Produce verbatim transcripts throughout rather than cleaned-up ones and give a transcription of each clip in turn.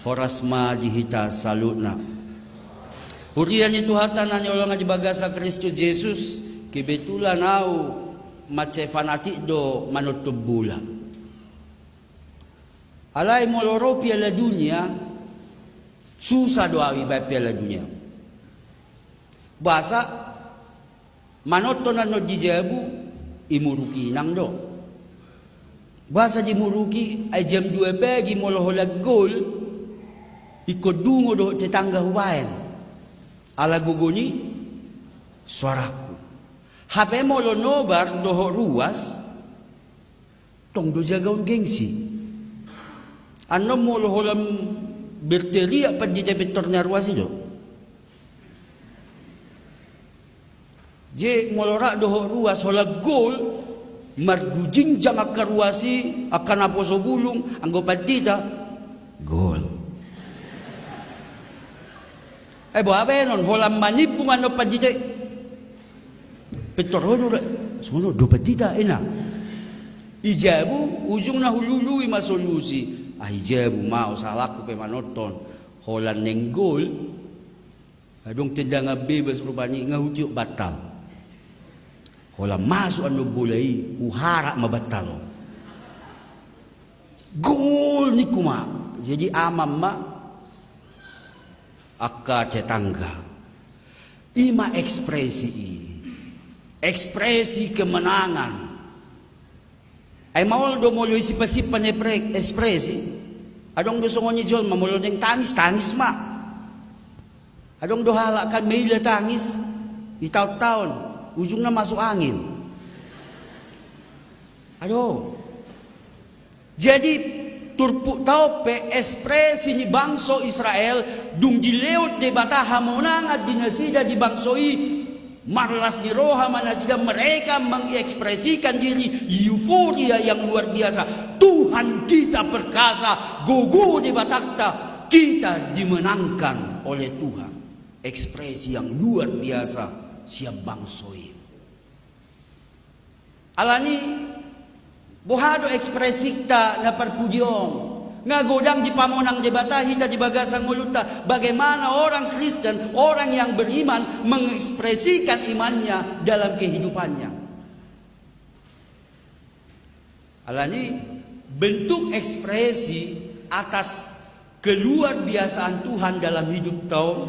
Horas ma di hita saluhutna. Huria ni Tuhanta na hinaholongan di bagasan Kristus Jesus, kebetulan ahu mansai fanatik do manonton bola. Alai molo ro Piala Dunia, susah do ahu ibaen Piala Dunia. Boasa, manonton annon di jabu, imuruki inang do. Boasa dimuruki, ai jam dua pagi molo holan gol, ingkon dungo dohot tetangga hubaen. Ala gogo ni soarangku. Hape molo nobar dohot ruas, tong do jagaon gengsi. Annon molo holan berteriak pandita i, pintor ni ruas i do. Jadi molo rap dohot ruas holan gol, margujingjang angka ruas i, angka naposo bulung, anggo pandita, gol. Eh, boha baenon, holan manimbung annon pandita i. Pintor ro do, songon on do pandita, ina. I jabu, ujungna hulului ma solusi. Ah, i jabu ma, sahalakku pe manonton. Holan naeng gol. Adong tendangan bebas rupani, nga hutiop bantal. Holan masuk annon bola i, huharap ma bantal on. Gol ningku ma. Jadi aman ma angka tetangga. I ma ekspresi i. Ekspresi kemenangan. Ai maol do molo i simpan-simpan epre-, ekspresi. Adong do songon i jolma molo naeng tangis, tangis ma. Adong do halak kan maila tangis, itaon-taon, ujungna masuk angin. Adong. Jadi, turpukta on pe ekspresi ni bangso Israel, dung dilehon Debata hamonangan di nasida di bangso i, marlas ni roha ma nasida, mereka mengekspresikan diri, euforia yang luar biasa. Tuhan kita perkasa, gogo Debatanta, kita dimenangkan oleh Tuhan. Ekspresi yang luar biasa sian bangso i. Alani, boha do ekspresinta na parpuji on? Nga godang dipamonang Debata hita di bagasan ngolunta. Bagaimana orang Kristen, orang yang beriman, mengekspresikan imannya dalam kehidupannya? Alani, bentuk ekspresi atas keluarbiasaan Tuhan dalam hidupta on,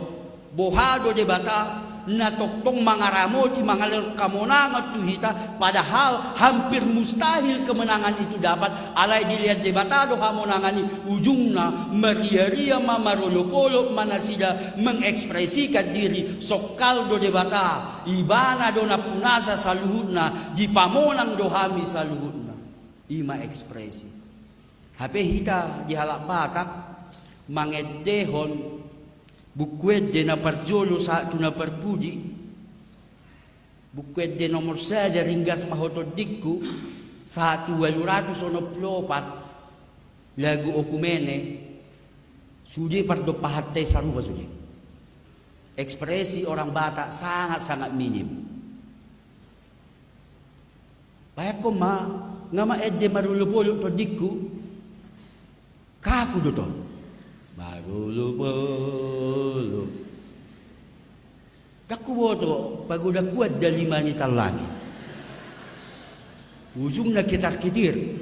boha do Debata na tongtong mangaramoti, mangalehon hamonangan tu hita, padahal hampir mustahil kemenangan itu dapat, alai dilehon Debata do hamonangan i, ujungna marria-ria ma, marolop-olop ma nasida, mengekspresikan diri, songkal do Debata, Ibana do nampunasa saluhutna, dipamonang do hami saluhutna. I ma ekspresi. Hape hita di halak Batak mangendehon Buku Ende na parjolo sahat tu na parpudi, Buku Ende nomor sada, Ringgas ma ho tondingku, sahat tu ualu ratus onom pulu opat, lagu Oikumene, sude pardompahanta i sarupa sude. Ekspresi orang Batak sangat-sangat minim. Bahenon ma, nga ma ende marolop-olop tondingku. Kaku do ton. Marolop-olop. Ndang huboto, pagodangku andaliman i tallangi. Ujungna ketar-ketir.